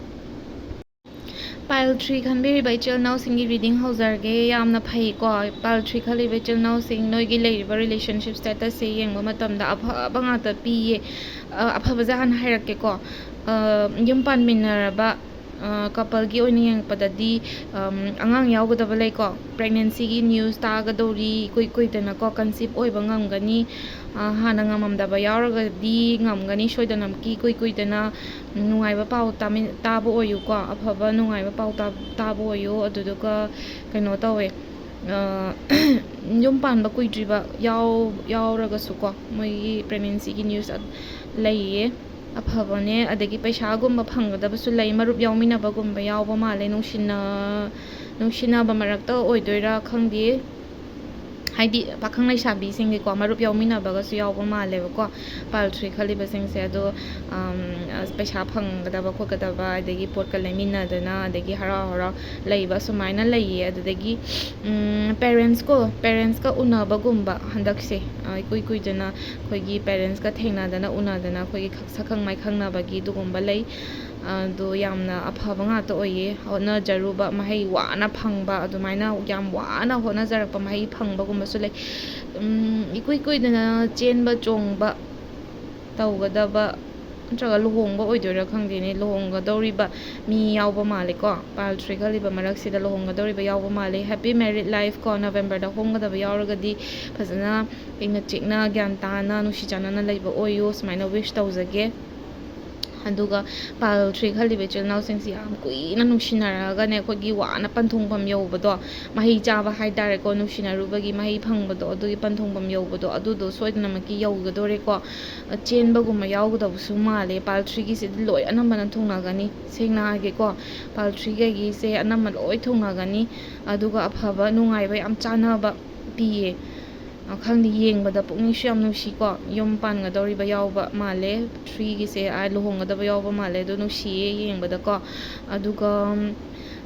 Pile three ꯈꯟꯕꯤꯔꯤꯕ ꯏꯆꯤꯜ ꯏꯅꯥꯎꯁꯤꯡꯒꯤ reading ꯍꯧꯖꯔꯒꯦ꯫ ꯌꯥꯝꯅ ꯐꯩꯀꯣ, pile three ꯈꯜꯂꯤꯕ ꯏꯆꯤꯜ ꯏꯅꯥꯎꯁꯤꯡ, ꯅꯣꯏꯒꯤ ꯂꯩꯔꯤꯕ relationship statusꯁꯦ ꯌꯦꯡꯕ ꯃꯇꯝꯗ ꯑꯐꯕ ꯉꯥꯛꯇ ꯄꯤꯌꯦ꯫ ꯑ, ꯑꯐꯕꯁꯦ ꯍꯥꯟꯅ ꯍꯥꯏꯔꯛꯀꯦꯀꯣ꯫ ꯑ, ꯌꯨꯝ ꯄꯥꯟꯃꯤꯟꯅꯔꯕ, ꯑ, coupleꯒꯤ ꯑꯣꯏꯅ ꯌꯦꯡꯉꯛꯄꯗꯗꯤ, ꯑꯝ, ꯑꯉꯥꯡ ꯌꯥꯎꯒꯗꯕ ꯂꯩꯀꯣ, pregnancyꯒꯤ news ꯇꯥꯒꯗꯧꯔꯤ, ꯏꯀꯨꯏ ꯀꯨꯏꯗꯅꯀꯣ, conceive ꯑꯣꯏꯕ ꯉꯝꯒꯅꯤ꯫ ꯑ, ꯍꯥꯟꯅ ꯉꯝꯃꯝꯗꯕ ꯌꯥꯎꯔꯒꯗꯤ ꯉꯝꯒꯅꯤ, ꯁꯣꯏꯗꯅꯃꯛꯀꯤ ꯏꯀꯨꯏ ꯀꯨꯏꯗꯅ ꯅꯨꯡꯉꯥꯏꯕ ꯄꯥꯎ ꯇꯥꯃꯤꯟ-, ꯇꯥꯕ ꯑꯣꯏꯌꯨꯀꯣ, ꯑꯐꯕ ꯅꯨꯡꯉꯥꯏꯕ ꯄꯥꯎ ꯇꯥ-, ꯇꯥꯕ ꯑꯣꯏꯌꯨ꯫ ꯑꯗꯨꯗꯨꯒ ꯀꯩꯅꯣ ꯇꯧꯋꯦ, ꯑ, ꯌꯨꯝ ꯄꯥꯟꯕ ꯀꯨꯏꯗ꯭ꯔꯤꯕ ꯌꯥꯎ-, ꯌꯥꯎꯔꯒꯁꯨꯀꯣ, ꯃꯣꯏꯒꯤ pregnancyꯒꯤ news ꯂꯩꯌꯦ, ꯑꯐꯕꯅꯦ꯫ ꯑꯗꯒꯤ ꯄꯩꯁꯥꯒꯨꯝꯕ ꯐꯪꯒꯗꯕꯁꯨ ꯂꯩ, ꯃꯔꯨꯞ ꯌꯥꯎꯃꯤꯟꯅꯕꯒꯨꯝꯕ ꯌꯥꯎꯕ ꯃꯥꯜꯂꯦ, ꯅꯨꯡꯁꯤꯅ-, ꯅꯨꯡꯁꯤꯅꯕ ꯃꯔꯛꯇ ꯑꯣꯏꯗꯣꯏꯔꯥ ꯈꯪꯗꯦ꯫ ꯍꯥꯏꯗꯤ ꯄꯥꯈꯪ ꯂꯩꯁꯥꯕꯤꯁꯤꯡꯒꯤꯀꯣ ꯃꯔꯨꯞ ꯌꯥꯎꯃꯤꯟꯅꯕꯒꯁꯨ ꯌꯥꯎꯕ ꯃꯥꯜꯂꯦꯕꯀꯣ, pile three ꯈꯜꯂꯤꯕꯁꯤꯡꯁꯦ꯫ ꯑꯗꯣ ꯑꯝ, ꯑꯁ, ꯄꯩꯁꯥ ꯐꯪꯒꯗꯕ ꯈꯣꯠꯀꯗꯕ, ꯑꯗꯒꯤ ꯄꯣꯠꯀ ꯂꯩꯃꯤꯟꯅꯗꯅ, ꯑꯗꯒꯤ ꯍꯔꯥꯎ ꯍꯔꯥꯎ ꯂꯩꯕ ꯁꯨꯃꯥꯏꯅ ꯂꯩꯌꯦ꯫ ꯑꯗꯨꯗꯒꯤ ꯎꯝ, parents ꯀꯣ, parents ꯀ ꯎꯅꯕꯒꯨꯝꯕ ꯍꯟꯗꯛꯁꯦ, ꯑ, ꯏꯀꯨꯏ ꯀꯨꯏꯗꯅ ꯑꯩꯈꯣꯏꯒꯤ parents ꯀ ꯊꯦꯡꯅꯗꯅ ꯎꯅꯗꯅ ꯑꯩꯈꯣꯏꯒꯤ ꯈꯛ-, ꯁꯛꯈꯪ ꯃꯥꯏꯈꯪꯅꯕꯒꯤ ꯑꯗꯨꯒꯨꯝꯕ ꯂꯩ꯫ ꯑꯗꯣ ꯌꯥꯝꯅ ꯑꯐꯕ ꯉꯥꯛꯇ ꯑꯣꯏꯌꯦ꯫ ꯍꯣꯠꯅꯖꯔꯨꯕ ꯃꯍꯩ ꯋꯥꯅ ꯐꯪꯕ, ꯑꯗꯨꯃꯥꯏꯅ ꯌꯥꯝ ꯋꯥꯅ ꯍꯣꯠꯅꯖꯔꯛꯄ ꯃꯍꯩ ꯐꯪꯕꯒꯨꯝꯕꯁꯨ ꯂꯩ꯫ ꯎꯝ, ꯏꯀꯨꯏ ꯀꯨꯏꯗꯅ ꯆꯦꯟꯕ ꯆꯣꯡꯕ ꯇꯧꯒꯗꯕ ꯅꯠꯇ꯭ꯔꯒ ꯂꯨꯍꯣꯡꯕ ꯑꯣꯏꯗꯣꯏꯔꯥ ꯈꯪꯗꯦꯅꯦ, ꯂꯨꯍꯣꯡꯒꯗꯧꯔꯤꯕ ꯃꯤ ꯌꯥꯎꯕ ꯃꯥꯜꯂꯦꯀꯣ꯫ Pile three ꯈꯜꯂꯤꯕ ꯃꯔꯛꯁꯤꯗ ꯂꯨꯍꯣꯡꯒꯗꯧꯔꯤꯕ ꯌꯥꯎꯕ ꯃꯥꯜꯂꯦ꯫ Happy married life ꯀꯣ, November ꯗ ꯍꯣꯡꯒꯗꯕ ꯌꯥꯎꯔꯒꯗꯤ ꯐꯖꯅ ꯏꯪꯅ ꯆꯤꯛꯅ ꯒ꯭ꯌꯥꯟ ꯇꯥꯅ ꯅꯨꯡꯁꯤ ꯆꯥꯟꯅꯅ ꯂꯩꯕ ꯑꯣꯏꯌꯨ, ꯁꯨꯃꯥꯏꯅ wish ꯇꯧꯖꯒꯦ꯫ ꯑꯗꯨꯒ pile three ꯈꯜꯂꯤꯕ ꯏꯆꯤꯜ ꯏꯅꯥꯎꯁꯤꯡꯁꯤ ꯌꯥꯝ ꯀꯨꯏꯅ ꯅꯨꯡꯁꯤꯅꯔꯛꯑꯒꯅꯦ, ꯑꯩꯈꯣꯏꯒꯤ ꯋꯥꯅ ꯄꯟꯊꯨꯡꯐꯝ ꯌꯧꯕꯗꯣ, ꯃꯍꯩ ꯆꯥꯕ ꯍꯥꯏ ꯇꯥꯔꯦꯀꯣ, ꯅꯨꯡꯁꯤꯅꯔꯨꯕꯒꯤ ꯃꯍꯩ ꯐꯪꯕꯗꯣ, ꯑꯗꯨꯒꯤ ꯄꯟꯊꯨꯡꯐꯝ ꯌꯧꯕꯗꯣ, ꯑꯗꯨꯗꯣ ꯁꯣꯏꯗꯅꯃꯛꯀꯤ ꯌꯧꯒꯗꯣꯔꯦꯀꯣ꯫ ꯆꯦꯟꯕꯒꯨꯝꯕ ꯌꯥꯎꯒꯗꯕꯁꯨ ꯃꯥꯜꯂꯦ꯫ Pile three ꯒꯤꯁꯤꯗꯤ ꯂꯣꯏ ꯑꯅꯝꯕꯅ ꯊꯨꯡꯅꯒꯅꯤ, ꯁꯦꯡꯅ ꯍꯥꯏꯒꯦꯀꯣ꯫ Pile three ꯒꯤꯁꯦ ꯑꯅꯝꯕ ꯂꯣꯏ ꯊꯨꯡꯅꯒꯅꯤ꯫ ꯑꯗꯨꯒ ꯑꯐꯕ ꯅꯨꯡꯉꯥꯏꯕ ꯌꯥꯝ ꯆꯥꯟꯅꯕ ꯄꯤꯌꯦ꯫ ꯑ, ꯈꯪꯗꯦ, ꯌꯦꯡꯕꯗ ꯄꯨꯛꯅꯤꯡꯁꯨ ꯌꯥꯝ ꯅꯨꯡꯁꯤꯀꯣ꯫ ꯌꯨꯝ ꯄꯥꯟꯒꯗꯧꯔꯤꯕ ꯌꯥꯎꯕ ꯃꯥꯜꯂꯦ꯫ Three ꯒꯤꯁꯦ, ꯑ, ꯂꯨꯍꯣꯡꯒꯗꯕ ꯌꯥꯎꯕ ꯃꯥꯜꯂꯦ꯫ ꯑꯗꯣ ꯅꯨꯡꯁꯤꯌꯦ ꯌꯦꯡꯕꯗꯀꯣ꯫ ꯑꯗꯨꯒ, ꯎꯝ,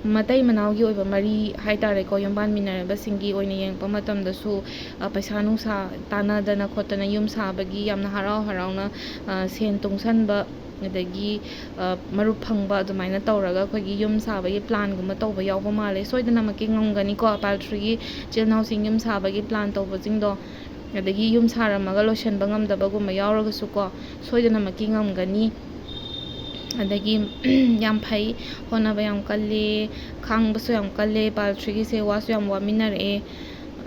ꯃꯇꯩ ꯃꯅꯥꯎꯒꯤ ꯑꯣꯏꯕ ꯃꯔꯤ ꯍꯥꯏ ꯇꯥꯔꯦꯀꯣ, ꯌꯨꯝ ꯄꯥꯟꯃꯤꯟꯅꯔꯕꯁꯤꯡꯒꯤ ꯑꯣꯏꯅ ꯌꯦꯡꯉꯛꯄ ꯃꯇꯝꯗꯁꯨ, ꯑ, ꯄꯩꯁꯥ ꯅꯨꯡꯁꯥ ꯇꯥꯟꯅꯗꯅ ꯈꯣꯠꯇꯅ ꯌꯨꯝ ꯁꯥꯕꯒꯤ ꯌꯥꯝꯅ ꯍꯔꯥꯎ ꯍꯔꯥꯎꯅ, ꯑ, ꯁꯦꯟ ꯇꯨꯡꯁꯟꯕ, ꯑꯗꯒꯤ, ꯑ, ꯃꯔꯨꯞ ꯐꯪꯕ, ꯑꯗꯨꯃꯥꯏꯅ ꯇꯧꯔꯒ ꯑꯩꯈꯣꯏꯒꯤ ꯌꯨꯝ ꯁꯥꯕꯒꯤ plan ꯒꯨꯝꯕ ꯇꯧꯕ ꯌꯥꯎꯕ ꯃꯥꯜꯂꯦ꯫ ꯁꯣꯏꯗꯅꯃꯛꯀꯤ ꯉꯝꯒꯅꯤꯀꯣ, pile three ꯒꯤ ꯏꯆꯤꯜ ꯏꯅꯥꯎꯁꯤꯡ ꯌꯨꯝ ꯁꯥꯕꯒꯤ plan ꯇꯧꯕꯁꯤꯡꯗꯣ꯫ ꯑꯗꯒꯤ ꯌꯨꯝ ꯁꯥꯔꯝꯃꯒ ꯂꯣꯏꯁꯤꯟꯕ ꯉꯝꯗꯕꯒꯨꯝꯕ ꯌꯥꯎꯔꯒꯁꯨꯀꯣ, ꯁꯣꯏꯗꯅꯃꯛꯀꯤ ꯉꯝꯒꯅꯤ꯫ ꯑꯗꯒꯤ ꯌꯥꯝ ꯐꯩ, ꯍꯣꯠꯅꯕ ꯌꯥꯝ ꯀꯜꯂꯤ, ꯈꯥꯡꯕꯁꯨ ꯌꯥꯝ ꯀꯜꯂꯤ꯫ Pile three ꯒꯤꯁꯦ ꯋꯥꯁꯨ ꯌꯥꯝ ꯋꯥꯃꯤꯟꯅꯔꯛꯑꯦ꯫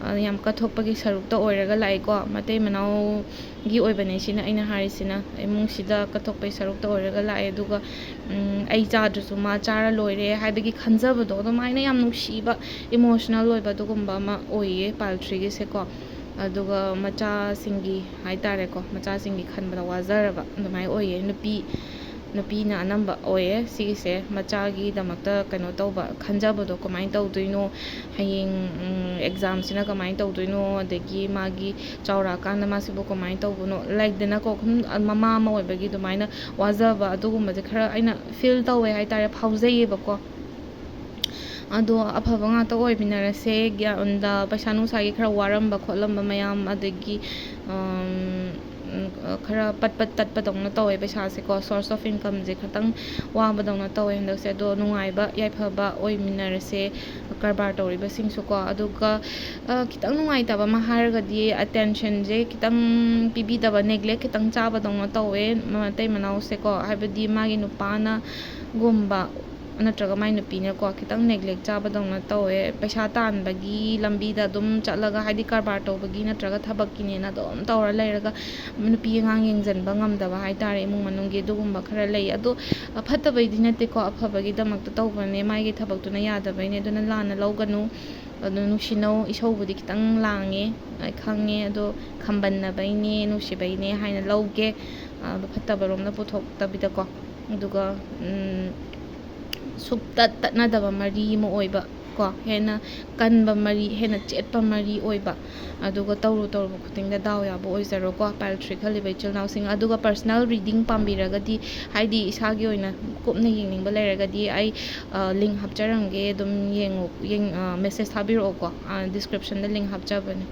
ꯑ, ꯌꯥꯝ ꯀꯠꯊꯣꯛꯄꯒꯤ ꯁꯔꯨꯛꯇ ꯑꯣꯏꯔꯒ ꯂꯥꯛꯑꯦꯀꯣ꯫ ꯃꯇꯩ ꯃꯅꯥꯎꯒꯤ ꯑꯣꯏꯕꯅꯦ ꯁꯤꯅ ꯑꯩꯅ ꯍꯥꯏꯔꯤꯁꯤꯅ꯫ ꯏꯃꯨꯡꯁꯤꯗ ꯀꯠꯊꯣꯛꯄꯒꯤ ꯁꯔꯨꯛꯇ ꯑꯣꯏꯔꯒ ꯂꯥꯛꯑꯦ꯫ ꯑꯗꯨꯒ, ꯎꯝ, ꯑꯩ ꯆꯥꯗ꯭ꯔꯁꯨ ꯃꯥ ꯆꯥꯔ ꯂꯣꯏꯔꯦ ꯍꯥꯏꯕꯒꯤ ꯈꯟꯖꯕꯗꯣ, ꯑꯗꯨꯃꯥꯏꯅ ꯌꯥꯝ ꯅꯨꯡꯁꯤꯕ, emotional ꯑꯣꯏꯕ ꯑꯗꯨꯒꯨꯝꯕ ꯑꯃ ꯑꯣꯏꯌꯦ pile three ꯒꯤꯁꯦꯀꯣ꯫ ꯑꯗꯨꯒ ꯃꯆꯥꯁꯤꯡꯒꯤ ꯍꯥꯏ ꯇꯥꯔꯦꯀꯣ, ꯃꯆꯥꯁꯤꯡꯒꯤ ꯈꯟꯕꯗ ꯋꯥꯖꯔꯕ ꯑꯗꯨꯃꯥꯏꯅ ꯑꯣꯏꯌꯦ꯫ ꯅꯨꯄꯤ ꯅꯨꯄꯤꯅ ꯑꯅꯝꯕ ꯑꯣꯏꯌꯦ ꯁꯤꯒꯤꯁꯦ꯫ ꯃꯆꯥꯒꯤꯗꯃꯛꯇ ꯀꯩꯅꯣ ꯇꯧꯕ, ꯈꯟꯖꯕꯗꯣ ꯀꯃꯥꯏꯅ ꯇꯧꯗꯣꯏꯅꯣ, ꯍꯌꯦꯡ ꯑꯦꯛꯖꯥꯝꯁꯤꯅ ꯀꯃꯥꯏꯅ ꯇꯧꯗꯣꯏꯅꯣ, ꯑꯗꯒꯤ ꯃꯥꯒꯤ ꯆꯥꯎꯔꯛꯑꯀꯥꯟꯗ ꯃꯥꯁꯤꯕꯨ ꯀꯃꯥꯏꯅ ꯇꯧꯕꯅꯣ, ꯂꯩꯗꯅꯀꯣ, ꯁꯨꯝ ꯃꯃꯥ ꯑꯃ ꯑꯣꯏꯕꯒꯤ ꯑꯗꯨꯃꯥꯏꯅ ꯋꯥꯖꯕ ꯑꯗꯨꯒꯨꯝꯕꯁꯦ ꯈꯔ ꯑꯩꯅ ꯐꯤꯜ ꯇꯧꯋꯦ ꯍꯥꯏꯇꯥꯔꯦ, ꯐꯥꯎꯖꯩꯌꯦꯕꯀꯣ꯫ ꯑꯗꯣ ꯑꯐꯕ ꯉꯥꯛꯇ ꯑꯣꯏꯃꯤꯟꯅꯔꯁꯦ꯫ ꯒ꯭ꯌꯥꯟꯗ ꯄꯩꯁꯥ ꯅꯨꯡꯁꯥꯒꯤ ꯈꯔ ꯋꯥꯔꯝꯕ ꯈꯣꯠꯂꯝꯕ ꯃꯌꯥꯝ, ꯑꯗꯒꯤ ꯈꯔ ꯄꯠ ꯄꯠ ꯇꯠꯄꯗꯧꯅ ꯇꯧꯋꯦ ꯄꯩꯁꯥꯁꯦꯀꯣ, source of incomeꯁꯦ ꯈꯤꯇꯪ ꯋꯥꯕꯗꯧꯅ ꯇꯧꯋꯦ ꯍꯟꯗꯛꯁꯦ꯫ ꯑꯗꯣ ꯅꯨꯡꯉꯥꯏꯕ ꯌꯥꯏꯐꯕ ꯑꯣꯏꯃꯤꯟꯅꯔꯁꯦ ꯀꯔꯕꯥꯔ ꯇꯧꯔꯤꯕꯁꯤꯡꯁꯨꯀꯣ꯫ ꯑꯗꯨꯒ ꯈꯤꯇꯪ ꯅꯨꯡꯉꯥꯏꯇꯕ ꯑꯃ ꯍꯥꯏꯔꯒꯗꯤ, attentionꯁꯦ ꯈꯤꯇꯪ ꯄꯤꯕꯤꯗꯕ, neglect ꯈꯤꯇꯪ ꯆꯥꯕꯗꯧꯅ ꯇꯧꯋꯦ ꯃꯇꯩ ꯃꯅꯥꯎꯁꯦꯀꯣ꯫ ꯍꯥꯏꯕꯗꯤ ꯃꯥꯒꯤ ꯅꯨꯄꯥꯅꯒꯨꯝꯕ ꯅꯠꯇ꯭ꯔꯒ ꯃꯥꯏ ꯅꯨꯄꯤꯅꯀꯣ ꯈꯤꯇꯪ neglect ꯆꯥꯕꯗꯧꯅ ꯇꯧꯋꯦ꯫ ꯄꯩꯁꯥ ꯇꯥꯟꯕꯒꯤ ꯂꯝꯕꯤꯗ ꯑꯗꯨꯝ ꯆꯠꯂꯒ, ꯍꯥꯏꯗꯤ ꯀꯔꯕꯥꯔ ꯇꯧꯕꯒꯤ ꯅꯠꯇ꯭ꯔꯒ ꯊꯕꯛꯀꯤꯅꯦꯅ ꯑꯗꯨꯝ ꯇꯧꯔ ꯂꯩꯔꯒ ꯅꯨꯄꯤ ꯑꯉꯥꯡ ꯌꯦꯡꯁꯤꯟꯕ ꯉꯝꯗꯕ ꯍꯥꯏꯇꯥꯔꯦ, ꯏꯃꯨꯡ ꯃꯅꯨꯡꯒꯤ ꯑꯗꯨꯒꯨꯝꯕ ꯈꯔ ꯂꯩ꯫ ꯑꯗꯣ ꯐꯠꯇꯕꯩꯗꯤ ꯅꯠꯇꯦꯀꯣ, ꯑꯐꯕꯒꯤꯗꯃꯛꯇ ꯇꯧꯕꯅꯦ, ꯃꯥꯒꯤ ꯊꯕꯛꯇꯨꯅ ꯌꯥꯗꯕꯩꯅꯦ, ꯑꯗꯨꯅ ꯂꯥꯟꯅ ꯂꯧꯒꯅꯨ꯫ ꯑꯗꯨ ꯅꯨꯡꯁꯤꯅꯧ, ꯏꯁꯧꯕꯨꯗꯤ ꯈꯤꯇꯪ ꯂꯥꯡꯉꯦ, ꯑꯩ ꯈꯪꯉꯦ, ꯑꯗꯣ ꯈꯝꯕꯟꯅꯕꯩꯅꯦ, ꯅꯨꯡꯁꯤꯕꯩꯅꯦ ꯍꯥꯏꯅ ꯂꯧꯒꯦ, ꯑꯗꯣ ꯐꯠꯇꯕꯔꯣꯝꯗ ꯄꯨꯊꯣꯛꯇꯕꯤꯗꯀꯣ꯫ ꯑꯗꯨꯒ ꯁꯨꯛꯇꯠ ꯇꯠꯅꯗꯕ ꯃꯔꯤ ꯑꯃ ꯑꯣꯏꯕ ꯀꯣ, ꯍꯦꯟꯅ ꯀꯟꯕ ꯃꯔꯤ, ꯍꯦꯟꯅ ꯆꯦꯠꯄ ꯃꯔꯤ ꯑꯣꯏꯕ꯫ ꯑꯗꯨꯒ ꯇꯧꯔꯨ ꯇꯧꯔꯨꯕ ꯈꯨꯗꯤꯡꯗ ꯗꯥꯎ ꯌꯥꯕ ꯑꯣꯏꯖꯔꯣꯀꯣ, pile three ꯈꯜꯂꯤꯕ ꯏꯆꯤꯜ ꯏꯅꯥꯎꯁꯤꯡ꯫ ꯑꯗꯨꯒ personal reading ꯄꯥꯝꯕꯤꯔꯒꯗꯤ, ꯍꯥꯏꯗꯤ ꯏꯁꯥꯒꯤ ꯑꯣꯏꯅ ꯀꯨꯞꯅ ꯌꯦꯡꯅꯤꯡꯕ ꯂꯩꯔꯒꯗꯤ, ꯑꯩ link ꯍꯥꯞꯆꯔꯝꯒꯦ, ꯑꯗꯨꯝ ꯌꯦꯡꯉꯣ, message ꯊꯥꯕꯤꯔꯛꯑꯣꯀꯣ, descriptionꯗ link ꯍꯥꯞꯆꯕꯅꯦ꯫